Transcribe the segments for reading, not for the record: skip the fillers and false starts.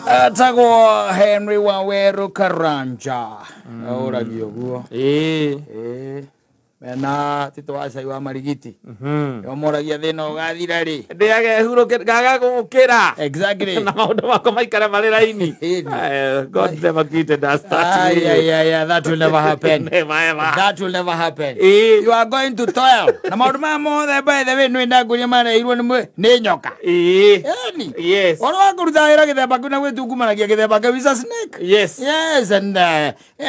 Atagwo Henry Waweru Karanja. Aũragio guo. Ĩĩ. Mena Tito wa cai wa Marigiti. Moragia thĩna ũgathira rĩ. Ndĩage hurũke ngaga gũkĩra. Exactly. Na maũndũ makwa maikare marĩ raini. God never created us that way. Yeah, that will never happen. Never ever. That will never happen. You are going to toil. Na maũndũ maya mothe by the way nĩ ndangũria mareirwo nĩ nyoka. Ĩni. Yes. Ũhoro wa kũruta wĩra gĩthemba kĩu na gwĩtungumanagia gĩthemba kĩu is a snake. Yes. Yes, and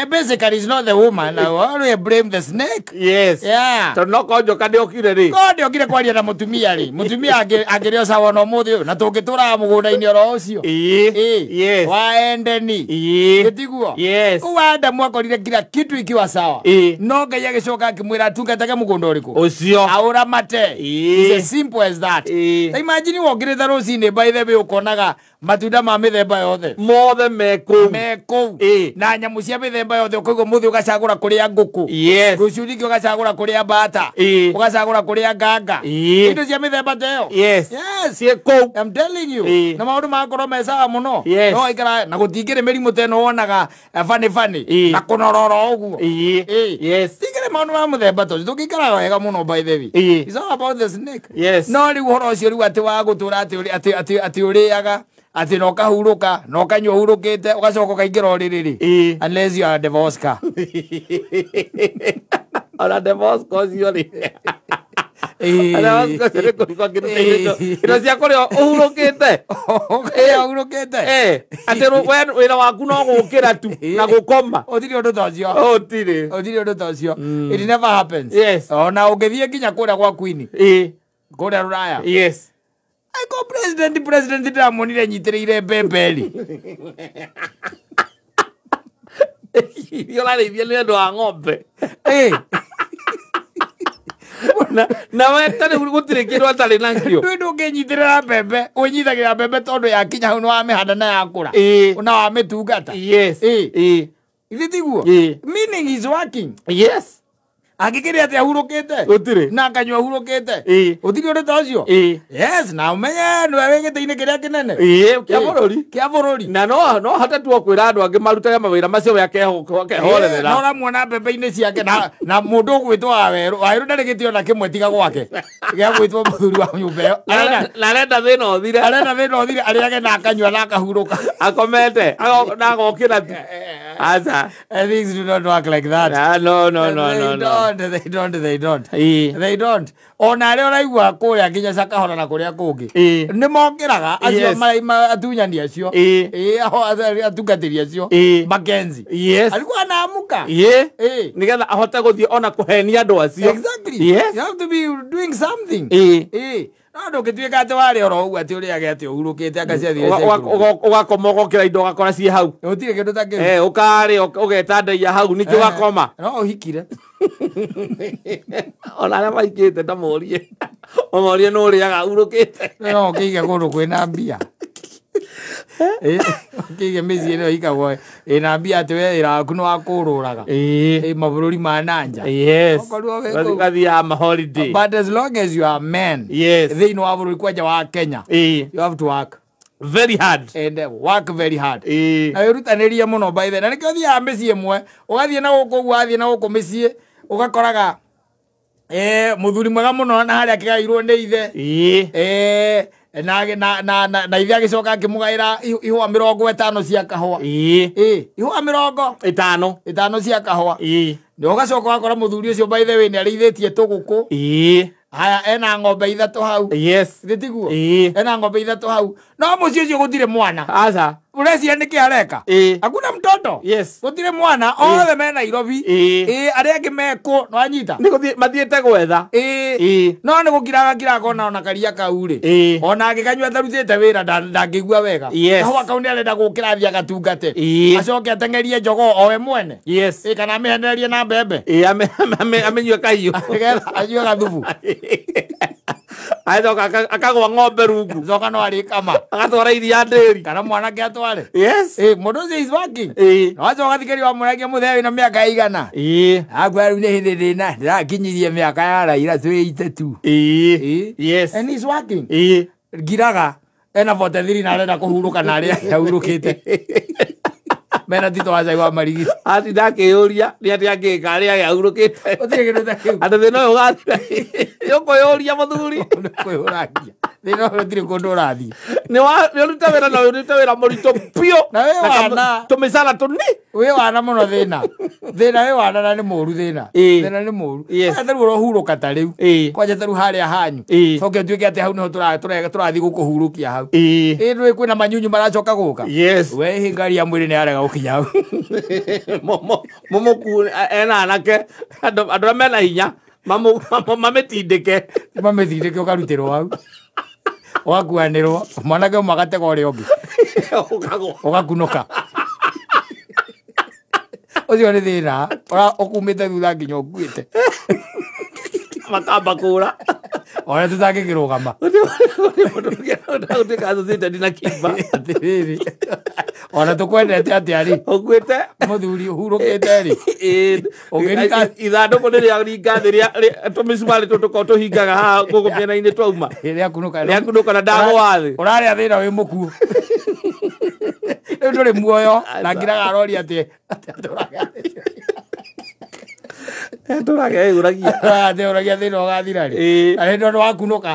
basically it's not the woman. I always blame the snake. Yes. Yeah. Tondũ no korwo njoka ndĩokire rĩ. Korwo ndĩokire kwaria na mũtumia rĩ. Mũtumia angĩrĩa ũcawa ona ũmũthĩ ũyũ na tũngĩtũraga mũgũnda-inĩ oro ũcio. Yes. Waendeni. Gĩtiguo. Yes. Kũu Adamu akorire kila kitu ikiwa sawa. No Ngai agĩcoka akĩmwĩra atungatage mũgũnda ũrĩkũ? Ũcio. Aũramate. It's as simple as that. Ta imagine wokĩrĩte rũcinĩ by the way ũkonaga matunda ma mĩthemba yothe. Mothe me kũu. Me kũu. Na nyamũ cia mĩthemba yothe ũkaigua mũthĩ ũgacagũra kũrĩa ngũkũ. Yes. Rũciũ rĩngĩ ũgacagũra kũrĩa mbata. Ũgacagũra kũrĩa nganga. Indo cia mĩthemba ta ĩyo. Yes. Yes. Ciĩ kũu. I'm telling you. Na maũndũ magakorwo me sawa mũno. Yes. No ikara na gũtingĩrĩ mĩrimũ ta ĩno wonaga bani bani. Na kũnororo ũguo. Yes. Tingĩrĩ maũndũ ma mũthemba ta ũcio. Tũngĩikaraga wega mũno by the way. It's all about the snake. Yes. No rĩu ũhoro ũcio rĩu atĩ wa gũtũra atĩ ũrĩaga atĩ na ũkahurũka na ũkanyua ũhurũkĩte ũgacoka ũkaingĩra ũrĩrĩ rĩ. Unless you are a divorce car. Ona divorce ũcio rĩ. Ona divorce ũcio nĩ kũrigwo ngĩrute indo cia kũrĩa ũhurũkĩte. Ũhurũkĩte. Atĩ wĩra waku no gũkĩra tu na gũkoma. Ũtirĩ ũndũ ta ũcio. Ũtirĩ. Ũtirĩ ũndũ ta ũcio. It never happens. Yes. Ona ũngĩthiĩ nginya kũrĩa gwa Queen. Kũrĩa Rũraya. Yes. Aiko president ndĩramuonire nyitĩrĩire mbembe rĩ. Irio ũrarĩithia nĩ ũndũ wa ng'ombe. Na we tarĩ gũtirĩ kĩndũ atarĩ nakĩo. Ndũĩ ndũngĩnyitĩrĩra mbembe, ũnyitagĩrĩra mbembe tondũ yakinya hau nĩwamĩhanda na yakũra. Na wamĩtungata. Yes. Githĩ tiguo? Meaning is working. Yes. Angĩkĩrĩa atĩ ahurũkĩte. Gũtirĩ. Na akanyua ahurũkĩte. Gũtirĩ ũndũ ta ũcio. Yes, na ũmenye nĩwe wĩ gĩtĩ-inĩ kĩrĩa kĩnene. Kĩa bũrũri. Kĩa bũrũri. Na no hote tu kwĩra andũ angĩ marutage mawĩra macio we akehorerera. Na ũramuona mbembe-inĩ ciake na mũndũ ũgwĩtwo Wawerũ. Wawerũ ndarĩ gĩtĩ ona kĩmwe tiga gwake. Gĩa gwĩtwo mũthuri wa nyũmba ĩyo. Na arenda thĩna ũthire. Arenda thĩna ũthire arĩage na akanyua na akahurũka. Akomete na agokĩra tu. Aca. Things do not work like that. No, no, no, no, no. They don't. They don't. Ona arĩa ũraigua kũrĩa nginya Cakahora na kũrĩa kũngĩ. Nĩ mokĩraga acio atunyani acio. Atungatĩri acio. Mackenzie. Yes. Alikuwa anaamuka. Nĩgetha ahote gũthiĩ ona kũhenia andũ acio. Exactly. Yes. You have to be doing something. No ndũngĩtuĩka atĩ warĩa oro ũguo atĩ ũrĩage atĩ ũhurũkĩte anga ciathire ciaikũrũka. Ũgakoma ũgokĩra indo ũgakora ciĩ hau. Gũtirĩ kĩndũ ta kĩu. Ũkarĩa ũgeta ndaiya hau ningĩ ũgakoma. No ũhikire. Ona arĩa maikĩte ta morie. Ũmorie nũ ũrĩaga ũhurũkĩte. No ũkĩige kũndũ kwĩna mbia. Ũkĩige mĩciĩ ĩno ĩikagwo ĩna mbia atĩ we wĩra waku nĩ wa kũũrũraga. Mabũrũri ma nanja. Yes. Ũkorwo wĩ kũu. Ũgathiaga ma holiday. But as long as you are men. Yes. Thĩinĩ wa bũrũri kwanja wa Kenya. You have to work. Very hard. And work very hard. Na wĩrutanĩrie mũno by the. Na nĩkĩo ũthiaga mĩciĩ ĩmwe, ũgathiĩ na gũkũ ũguo wathiĩ na gũkũ mĩciĩ, ũgakoraga mũthuri mwega mũno na harĩa akĩgairwo nĩ ithe. Na ithe agĩcoka akĩmũgaĩra ihũa 50 cia kahũa. Ihũa 50 cia kahũa. Nĩ ũgacoka ũgakora mũthuri ũcio by the way nĩ arĩithĩtie tũgũkũ. Haya ena ng'ombe 3 hau. Yes. Githĩ tiguo? Ena ng'ombe 3 hau. No mũciĩ ũcio gũtirĩ mwana. Aca. Ũreciria nĩkĩ areka? Hakuna mtoto. Yes. Gũtirĩ mwana. Othe me Nairobi. Arĩa angĩ me kũ, nĩwanyita? Nĩ gũthiĩ mathiĩte gwetha. No nĩ gũkiraga kiraga ona karia kau rĩ. Ona angĩkanyua atarutĩte wĩra ndangĩigua wega. Yes. Kahũa kau nĩarenda gũkĩra athiĩ agatungate. Acoke ateng'erie njogoo o we mwene. Yes. Kana amĩhenererie na mbembe. Amĩnyue kahiũ. Nĩgetha anyue gathubu. Agacoka akagwa ng'ombe rungu. Coka no arĩkama. Agatwara iria ndĩri. Kana mwanake atware. Yes. Mũndũ ũcio is working. Na wacoka thikĩria wamũragia mũthee wĩna mĩaka ĩigana. Akwa rĩu nĩ hĩndĩ ndĩna ndĩrakinyirie mĩaka ya Raila twĩ 82. Yes. And he's working. Ngiraga ena 43 na arenda kũhurũka na arĩa ahurũkĩte. Mena Tito wa Cai wa Marigiti. Atinda akĩyũria nĩ atĩa angĩka arĩa ahurũkĩte. Gũtirĩ kĩndũ ta kĩu. Andũ thĩna ũyũ ũgathira. Nĩũkwĩyũria mũthuri. Nĩũkwĩyũragia. Thĩna ũyũ gũtirĩ kũndũ ũrathiĩ. Nĩ ũrute wĩra na ũrute wĩra mũritũ biũ. Na wĩ wana. Tũmĩcara tũni. Wĩ wana mũno thĩna. Thĩna wĩ wana na nĩ mũru thĩna. Thĩna nĩ mũru. Yes. Ta rĩu ũrohurũka ta rĩu. Kwanja ta rĩu harĩa hanyu. Coke ũtuĩke atĩ hau nĩho tũrathiĩ gũkũhurũkia hau. Ndũĩ kwĩna manyunyu maracoka gũka. Yes. We ngari ya mwĩrĩ nĩ yarega gũkinya hau. Mũmũku ena anake andũ arĩa mena hinya mamĩtindĩke. Mamĩtindĩke ũkarutĩrwo hau. Ũgakuanĩrwo mwanake ũmwe agatega ũrĩa ũngĩ. Ũkagwa. Ũgakunũka. Ũcio nĩ thĩna ũkumĩte thutha nginya ũkuĩte. Makamba kũra. Ona tũtangĩkĩrũgama. Gũtuĩka associated na kimba. Atĩrĩrĩ. Ona tũkwendete atĩa rĩ? Ũkuĩte. Mũthuri ũhurũkĩte rĩ? Ũngĩringa ithandũkũ rĩrĩa ringa thĩ rĩa tũmĩcumarĩ tũtũ tũkoragwo tũhingaga haha gũkũ mĩena-inĩ twauma. Rĩakunũka. Rĩakunũka na ndagwa thĩ. Ũrarĩa thĩna wĩ mũkuũ. Rĩu ndũrĩ muoyo na ngiraga aroria atĩ Tũraga ĩũragia. Atĩ thĩna ũgathira rĩ. Na hĩndĩ ĩyo nĩwakunũka.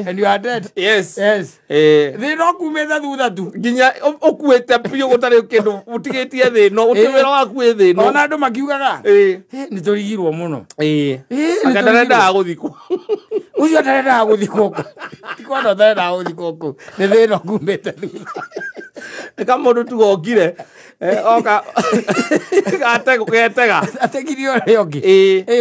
And you are dead. Yes. Yes. Thĩna ũkumĩte thutha tu. Nginya ũkuĩte biũ gũtarĩ kĩndũ ũtigĩtie thĩna, ũtĩ wĩra waku wĩ thĩna. Ona andũ makiugaga. Nĩ tũrigirwo mũno. Anga ndarendaga gũthikwo. Ũcio ndarendaga gũthikwo kũ. Ti kwenda ũtarendaga gũthikwo kũ. Nĩ thĩna ũkumĩte thutha. Nĩ kamũndũ tu gokire. Oka getega. Ategirie ũrĩa ũngĩ.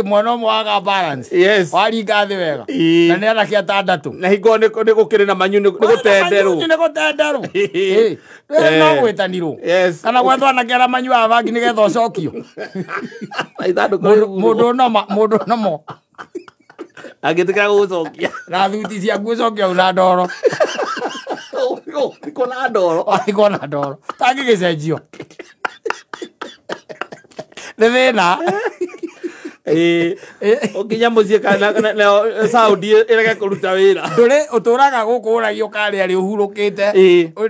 Mwana ũmwe waga balance. Yes. Waringa thĩ wega. Na nĩ anake atandatũ. Na hingo nĩ gũkĩrĩ na manyu nĩ gũtenderwo. Nĩ gũtenderwo. No gwĩtanirwo. Yes. Kana gwethwo anake arĩa manyuaga bangi nĩgetha ũcokio. Mũndũ nomo. Angĩtĩkĩra gũgũcokia. Na thuti ciaku ũcoke hau na ndoro. Ũthikwo na ndoro. Ũthikwo na ndoro. Tangĩgĩcenjio. Nĩ thĩna. Ũkinya mũciĩ kana sound ĩrege kũruta wĩra. Ndũrĩ ũtũraga gũkũ ũragio ũkarĩa rĩ ũhurũkĩte.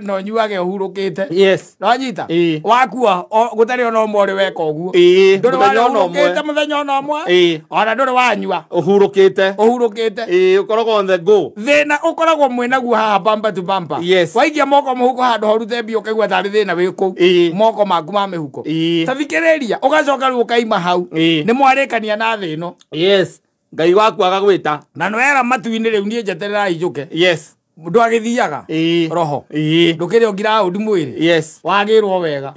Na ũnyuage ũhurũkĩte. Yes. Nĩwanyita? Wakua gũtarĩ ona ũmwe ũrĩ weka ũguo. Ndũrĩ warĩa ũhurũkĩte mũthenya ona ũmwe. Ona ndũrĩ wanyua. Ũhurũkĩte. Ũhurũkĩte. Ũkoragwo on the go. Thĩna ũkoragwo mwĩnaguo haha bumper to bumper. Yes. Waikia moko mũhuko handũ horute mbia ũkaigua tarĩ thĩna wĩ kũu. Moko maku ma mĩhuko. Ta thikĩrĩria ũgacoka rĩu ũkaima hau. Nĩ mwarĩkania na thĩ ĩno. Yes. Ngai waku agagwĩta. Na nĩwera matu-inĩ rĩu niĩ njeterera injũke. Yes. Ndwagĩthiaga. Roho. Ndũkĩrĩ o ground mwĩrĩ. Yes. Wagĩrwo wega.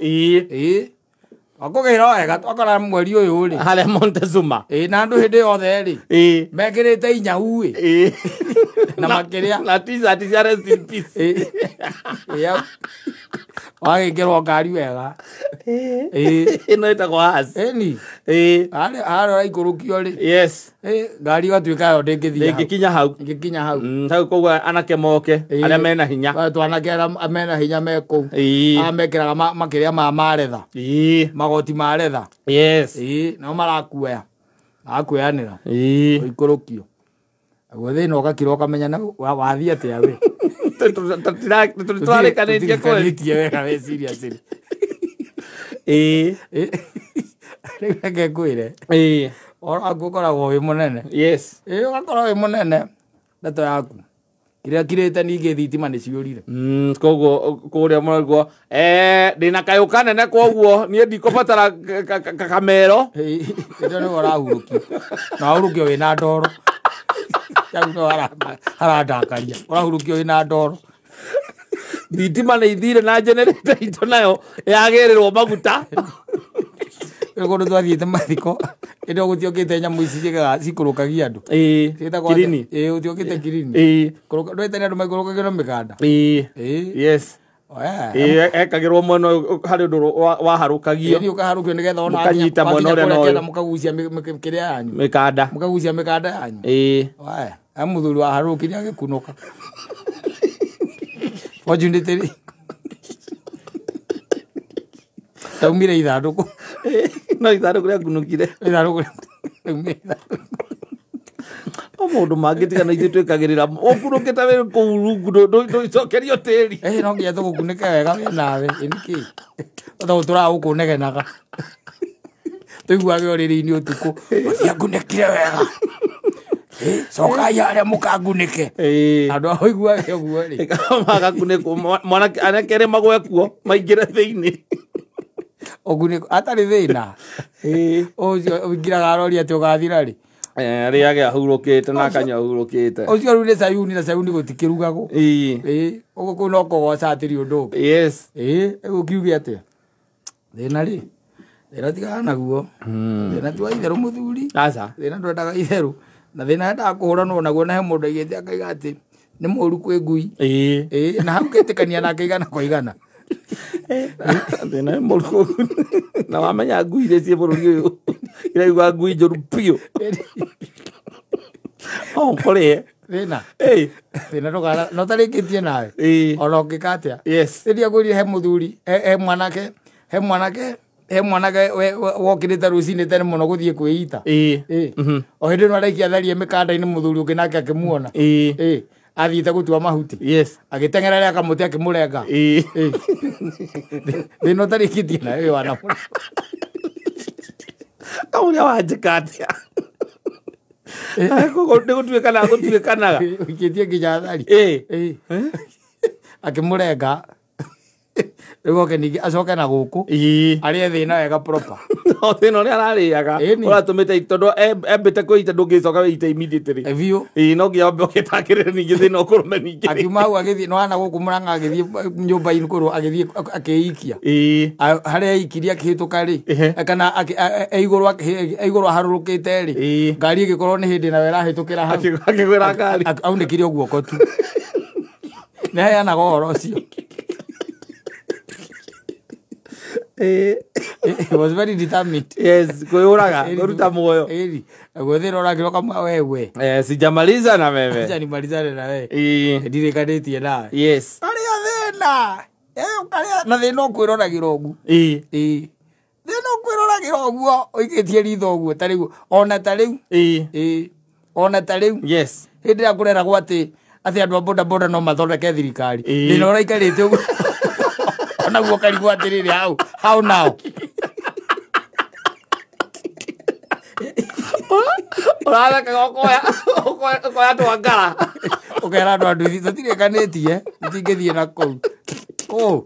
Wakũgĩrwo wega twakora mweri ũyũ rĩ. Harĩa Montezuma. Na andũ hĩndĩ yothe rĩ. Mekĩrĩte inyau ĩ. Na makĩrĩa. Na t-shirt cia rest in peace. Wagĩkĩrwo ngari wega. Ĩno ĩtagwo Haas. Ĩni. Harĩa ũraikũrũkio rĩ. Yes. Ngari ĩgatuĩka yo ndĩngĩthiĩ hau. Ndĩngĩkinya hau. Ndĩngĩkinya hau. Hau koguo anake moke arĩa mena hinya. Twanake arĩa mena hinya me kũu. Arĩa mekĩraga makĩrĩa ma retha. Magoti ma retha. Yes. Nao marakuoya. Marakuoyanĩra. Ũikũrũkio. Naguo thĩna ũgakira ũkamenya na wathiĩ atĩa we. Tũtirarĩkanĩtie kweli. Tũtirarĩkanĩtie wega we seriously. Rĩu reke ngwĩre. Ũhoro waku ũkoragwo wĩ mũnene. Yes. Ũgakorwo wĩ mũnene ndeto yaku. Kĩrĩa kirĩte ningĩ thitima nĩ ciũrire. Koguo kũrĩa mũraigua ndĩna kayũ kanene koguo niĩ ndikũbatara kamero. Ĩyo nĩwe ũrahurũkio. Na wahurũkio wĩna ndoro. Hau no harandakaria. Ũrahurũkio wĩna ndoro. Thitima nĩ ithire na generator itũ nayo yagĩrĩrwo maguta. Rĩu kũndũ twathiĩte mathiko hĩndĩ ĩyo gũtiokĩte nyamũ ici cikũrũkagia andũ. Kirini. Gũtiokĩte kirini. Ndwĩtene andũ maikũrũkagio na mĩkanda. Yes. Ekagĩrwo mwena ũyũ harĩ ũndũ waharũkagio. Ũkaharũkio nĩgetha ona Mũkanyita mwena ũrĩa na ũyũ. Mũkagucia kĩrĩa yanyu. Mĩkanda. Mũkagucia mĩkanda yanyu. Muthuri wa harũkire agĩkunũka. Fortunately ndaumire ithandũkũ. No ithandũkũ rĩakunũkire. Ithandũkũ rĩaumire ithandũkũ. O maũndũ mangĩ tiga na ithuĩ twĩkagĩrĩra ũkunũkĩte wĩ kũu rungu ndũicokerio tĩri. No nginya tũgũkunĩke wega we nawe nĩkĩ tondũ tũraga gũkũnegenaga tũiguage ũrĩrĩ-inĩ ũtukũ ũtiangunĩkire wega cokai harĩa mũkangunĩke andũ a ũiguage ũguo rĩ magakunĩkwo mwanake anake erĩ magwe kuo maingĩre thĩinĩ ũgunĩko atarĩ thĩna ũcio ũingĩraga arori atĩ ũgathira rĩ arĩage ahurũkĩte na akanyua ahurũkĩte ũcio rĩu nĩ Sayuni na Sayuni gũtikĩrugagwo ũguo kũu no kũgoca hatirĩ ũndũ ũngĩ. Yes. Rĩu ũkiuge atĩa thĩna rĩ thĩna tigana naguo thĩna ti wa itherũ mũthuri aca thĩna ndwendaga itherũ na thĩna endaga kũhũranwo naguo na he mũndũ aigĩte akaiga atĩ nĩ mũũru kwĩ ngui na hau ngetĩkania nake igana kwa igana thĩna nĩ mũũru na wamenya ngui iria ciĩ bũrũri ũyũ iraigua ngui njũru biũ o ũkũrĩe thĩna thĩna ndũkara na ũtarĩkĩtie nawe ona ũngĩka atĩa yes rĩrĩa ngwĩrire he mũthuri he mwanake he mwanake he mwanake wokĩrĩte rũcinĩ tene mũno gũthiĩ kwĩita o hĩndĩ ĩno araikia tharie mĩkanda-inĩ mũthuri ũngĩ nake akĩmuona athiĩte gũtua mahuti yes agĩteng'era rĩa kamũtĩ akĩmũrenga thĩna ũtarĩkĩtie nawe wĩ wana kamũrĩa wanjĩka atĩa nĩ gũtuĩkanaga gũtuĩkanaga ũikĩtie nginya thari akĩmũrenga rĩu oke ningĩ acoke na gũkũ arĩe thĩna wega proper no thĩna ũrĩa ararĩaga ũratũmĩte tondũ embĩte kwĩita ndũngĩcoka wĩite immediately biũ no nginya wambe ũgĩtangĩrĩre ningĩ thĩna ũkũrũme ningĩ akiuma hau agĩthiĩ no hana gũkũ Mũrang'a agĩthiĩ nyũmba-inĩ kũrũ agĩthiĩ akĩikia harĩa eikirie akĩhĩtũka rĩ kana e igũrũ aharũrũkĩte rĩ ngari ĩgĩkorwo nĩ hĩndĩ nayo ĩrahĩtũkĩra hau akĩgwĩra ngari aunĩkire guoko tu nĩ aheanaga ũhoro ũcio. He was very determined. Yes, kwĩyũraga kũruta muoyo. Naguo thĩna ũrakĩra ũkamwĩra wewe Sijamaliza na wewe. Acha nimalizane na wewe. Ndirĩkanĩtie nawe. Yes. Karĩa thĩna ũkarĩa na thĩna ũkwĩroragĩra ũguo. Thĩna ũkwĩroragĩra ũguo ũikĩtie ritho ũguo ta rĩu ona ta rĩu ona ta rĩu. Yes. Hĩndĩ ĩrĩa kũreragwo atĩ andũ a boda boda no mathondeke thirikari thĩna ũraikarĩte ũguo onaguo ũkarigwo atĩrĩrĩ how now ũrathekaga ũkoya twangara ũkera andũ a nduthi tũtirĩkanĩtie tũtingĩthiĩ na kũu kũu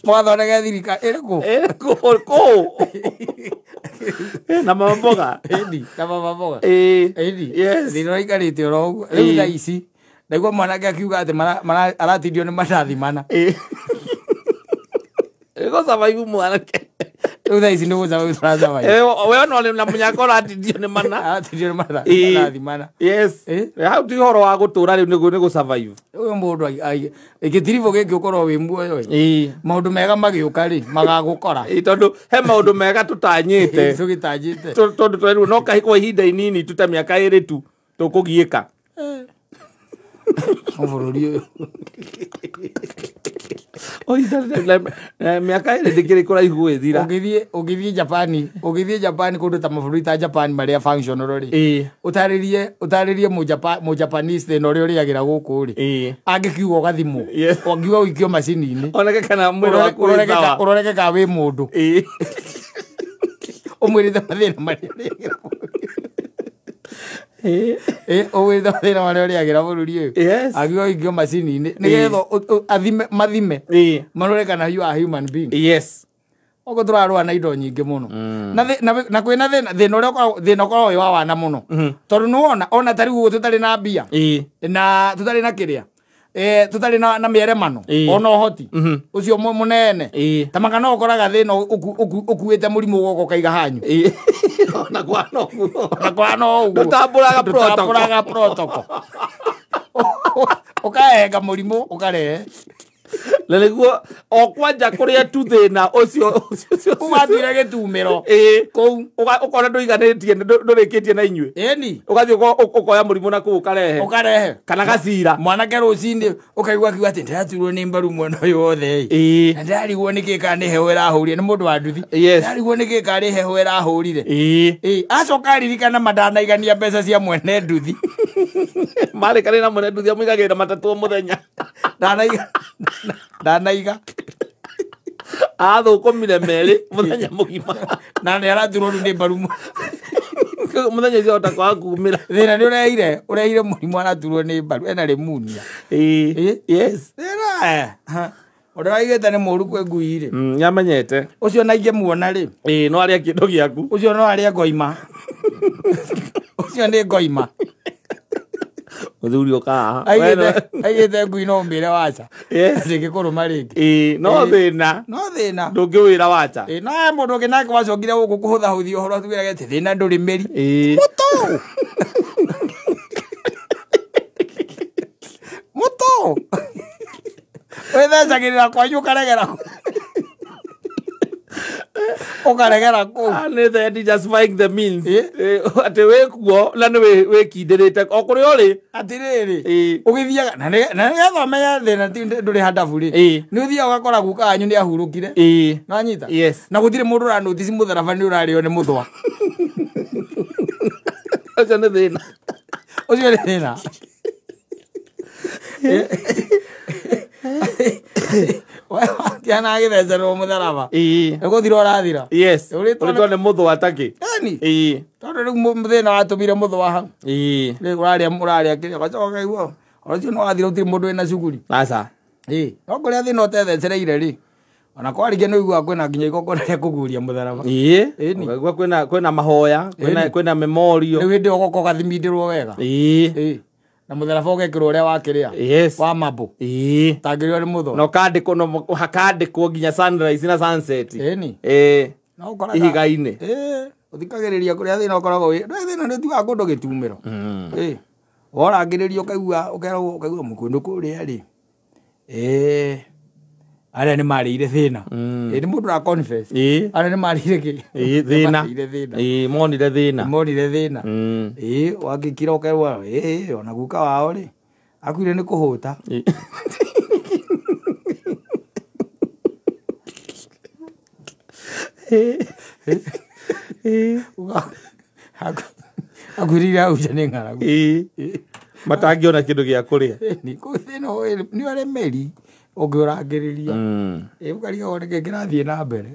mũgathondeke thirikari ĩrĩkũ kũu na mama mboga ĩni na mama mboga ĩni yes thĩna ũraikarĩte oro ũguo rĩu thaa ici ndaigua mwanake akiuga atĩ aratindio nĩ mandathi mana gũsurvive mwanake rĩu thaa ici nĩ gũsurvive tũrasurvive we ona ũrĩ na mũnyaka ũratindio nĩ mana aratindio nĩ mandathi mana yes hau ti ũhoro wa gũtũra rĩu nĩ gũsurvive ũyũ mũndũ gĩtiribũ gĩkĩ ũkorwo wĩ muoyo maũndũ mega magĩũka rĩ magagũkora tondũ he maũndũ mega tũtanyĩte tũgĩtanyĩte tondũ twerirwo no kwa ihinda inini tu ta mĩaka ĩrĩ tu tũkũgiĩka bũrũri ũyũ mĩaka ĩrĩ ndĩkĩrĩ kũraihu gwĩthira ũngĩthiĩ Japan ũngĩthiĩ Japan kũndũ ta mabũrũri ta Japan marĩa functional rĩ ũtarĩrie mũjapanese thĩna ũrĩa ũrĩagĩra gũkũ rĩ angĩkiuga ũgathimwo ũngiuga ũikio macini-inĩ oneke kana mwĩrĩ waku wĩ sawa ũroreke kana wĩ mũndũ ũmwĩrĩte mathĩna marĩa ũrĩagĩra ũgwĩte mathĩna marĩa ũrĩagĩra bũrũri ũyũ angiuga ũikio macini-inĩ nĩgetha athime mathime marore kana you are human being. Yes. Ũguo tũrarũa na indo nyingĩ mũno na kwĩna thĩna thĩna ũrĩa thĩna ũkoragwo wĩ wa wana mũno tondũ nĩwona ona ta rĩu ũguo tũtarĩ na mbia na tũtarĩ na kĩrĩa tũtarĩ na mĩeremano ona ũhoti ũcio mũnene ta maka no ũkoraga thĩna ũkuĩte mũrimũ ũgoka ũkaiga hanyu ona kwana ũguo ona kwana ũguo Na nĩguo o kwanja kũrĩa tu thĩna ũcio Ugathire gĩtumĩro. Kũu ũkona ndũiganĩtie ndũrĩkĩtie na inyuĩ. Ĩni. Ũgathiĩ ũkoya mũrimũ na kũu ũkarehe. Ũkarehe. Kana gacira. Mwanake rũcinĩ ũkaigua akiuga atĩ ndĩraturwo nĩ mbaru mwena ũyũ wothe ĩ. Na ndĩrarigwo nĩkĩ kana nĩ heho ĩrahũrire nĩ mũndũ wa nduthi. Yes. Ndĩrarigwo nĩkĩ kana nĩ heho ĩrahũrire. Acoka aririkana mandanaigania mbeca cia mwene nduthi. Marĩkanĩra na mwene nduthi amũigagĩrĩra matatũ o mũthenya. Ndanaiga. Ndanaiga. Athũkũmire merĩ mũthenya mũgima. Na nĩ araturwo rĩu nĩ mbaru. Mũthenya ũcio ahota kwaga kumĩra. Thĩna nĩ ũrehire, ũrehire mũrimũ araturwo nĩ mbaru ena pneumonia. Yes. Thĩna. Ũrĩa waigĩte nĩ mũũru kwĩ ngui rĩ. Nĩamenyete. Ũcio na ingĩmuona rĩ. No arĩa kĩndũ gĩaku. Ũcio no arĩe ngoima. Ũcio nĩ ngoima. Mũthuri ũka. Aigĩte ngui no ũmĩre waca. Ndĩngĩkũrũma rĩngĩ. No thĩna. No thĩna. Ndũngĩwĩra waca. No he mũndũ ũngĩ nake wacokire gũkũ kũhũthahũthia ũhoro atwĩrage atĩ thĩna ndũrĩ mĩri. Mũtũ. Mũtũ. Wĩthecagĩrĩra kwanyu ũkaregera kũ. Ũkaregera kũu. Nĩ the end justifying the means. Atĩ wĩ kuo na nĩ wĩkindĩrĩte o kũrĩa ũrĩ. Atĩrĩrĩ. Ũgĩthiaga na nĩgetha ũmenye thĩna ndũrĩ handabu rĩ. Nĩ ũthiaga ũgakora guka wanyu nĩ ahurũkire. Nĩwanyita? Yes. Na gũtirĩ mũndũ ũranotice mũtharaba nĩ ũrarĩo nĩ mũthwa. Ũcio nĩ thĩna. Ũcio nĩ thĩna. Tiana agĩthecerwo mũtharaba. Nĩgũthira ũrathira. Yes. Ũrĩtwo nĩ mũthwa takĩ. Ĩni. Tondũ rĩu thĩna watũmire mũthwa hau. Rĩu ũrarĩa ũrarĩa kĩrĩa ũgacoka ũkaigua ũcio nĩ wathira gũtirĩ mũndũ wĩna cuguri. Aca. No kũrĩa thĩna ũtethecereire rĩ. Ona kwarĩkia nĩ ũiguaga kwĩna nginya igongona rĩa kũguria mũtharaba. Ũkaigua kwĩna mahoya, kwĩna memorial. Rĩu hĩndĩ ĩyo ũgoka ũgathimindĩrwo wega. Na mũtharaba ũgekĩrwo ũrĩa wakĩrĩa. Yes. Wa mabũ. Tangĩrĩo nĩ mũthwa. Na ũkandĩkwo no hakandĩkwo nginya sunrise na sunset. Ĩni. No ũkoraga Ihiga-inĩ. Ũthikagĩrĩria kũrĩa thĩna ũkoragwo wĩ. Ndũĩ thĩna nĩ ũtuaga kũndũ gĩtumĩro. Worangĩrĩria ũkaigua ũkeragwo ũkaigua mũkũndũ kũrĩa rĩ. Arĩa nĩ marĩire thĩna. Nĩ mũndũ ũra confess. Arĩa nĩ marĩire kĩ? Thĩna. Monire thĩna. Monire thĩna. Wangĩkira ũkerwo ona guka wao rĩ akuire nĩ kũhũta. Akuirire hau nja nĩ ng'aragu. Matangĩona kĩndũ gĩa kũrĩa. Kũu thĩna nĩ ũrĩ mĩri ũngĩũrangĩrĩria. Ũkarigwo nĩkĩ kĩrathiĩ na mbere.